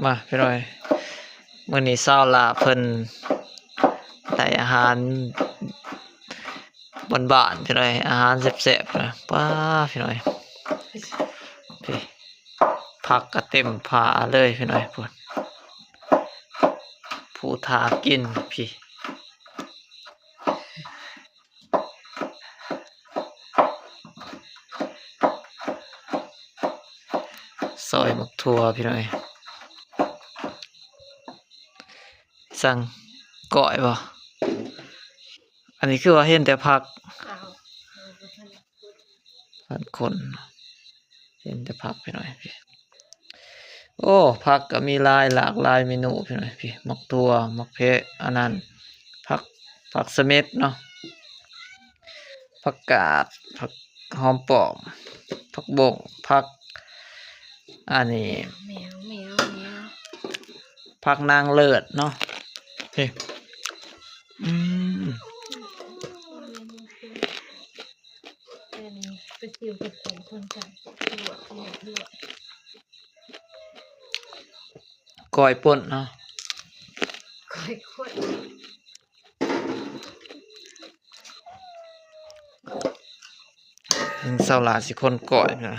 ມາພີ່ນ້ອງ ມື້ນີ້ສາວຫຼ້າເພິ່ນໄດ້ອາຫານບ້ານໆ ພີ່ນ້ອງ ອາຫານແຊບໆ ນະ. ປ້າ ພີ່ນ້ອງ ພີ້ ຜັກກະເຕັມຝາເລີຍ ພີ່ນ້ອງ ພຸ້ນ ຜູ້ຖ້າກິນ ພີ້. ຊອຍໝາກຖົ່ວ ພີ່ນ້ອງເອີຍ ສັ່ງກ້ອຍບໍ່? ອັນນີ້ຄືວ່າເຫັນແຕ່ຜັກ ພັນຄົນ ເຫັນແຕ່ຜັກ ພີ່ນ້ອງເອີຍ. ໂອ້ ຜັກກໍມີຫຼາຍ ຫຼາກຫຼາຍເມນູ ພີ່ນ້ອງເອີຍ. ພີ້ ໝາກຖົ່ວ ໝາກເພະ ອັນນັ້ນ ຜັກ ຜັກສະເມັດເນາະ ຜັກກາດ ຜັກຫອມປ້ອມ ຜັກບົ້ງ ຜັກ ອັນນີ້ ແມວ ແມວ ແມວ ຜັກນາງເລີດເນາະ. ພີ້ ອືມ ໄປຊິວເປັນຂອງຄົນກັນ ລວກ ລວກ ລວກ ກ້ອຍປົ່ນເນາະ ກ້ອຍປົ່ນ. ສາວຫຼ້າຊິຄົນກ້ອຍນະ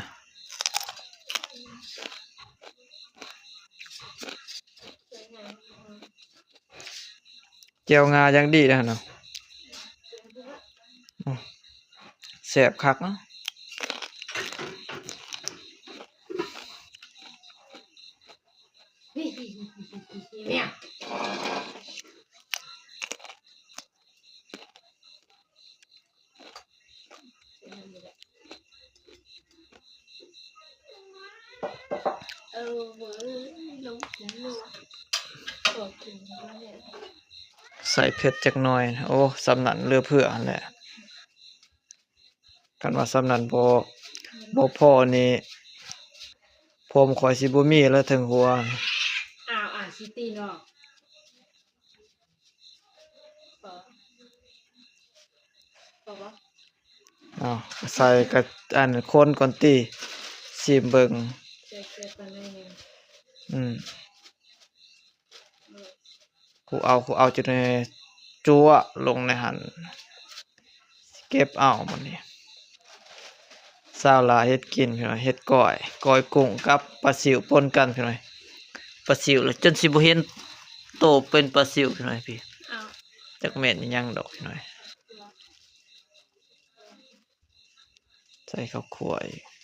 ແຈ່ວງາຢ່າງດີເດ້ຫັ້ນນະ ອືມ ແຊບຄັກເນາະ. ໃສ່ເຜັດຈັກໜ່ອຍ ໂອ້ ສ່ຳນັ້ນເຫຼືອເພື່ອຫັ້ນແຫຼະ. ຄັນວ່າສ່ຳນັ້ນບໍ່ ບໍ່ພໍນີ້ ຜົມຂ້ອຍຊິບໍ່ມີແລ້ວເທິງຫົວ. ອ້າວ ອາ ຊິຕີນອກ ພໍ ພໍບໍ່? ອ້າວ ໃສ່ກະ ອັນ ຄົນກ່ອນຕິ ຊີມເບິ່ງ ໃສ່ເກືອກ່ອນໜ້ອຍໜຶ່ງ ອືມ. ຄູເອົາ ຄູເອົາຈົນໃຫ້ຈົວະລົງໃນຫັ້ນ ເກັບເອົາບັດນີ້. ສາວຫຼ້າເຮັດກິນພີ່ນ້ອງ ເຮັດກ້ອຍ ກ້ອຍກຸ້ງກັບປາຊິວປົນກັນພີ່ນ້ອງ. ປາຊິວລະຈົນຊິບໍ່ເຫັນໂຕເປັນປາຊິວພີ່ນ້ອງ ພີ້ ເອົ້າ ຈັກແມ່ນອີ່ຫຍັງດອກພີ່ນ້ອງ. ໃສ່ເຂົ້າຂົ້ວອີກ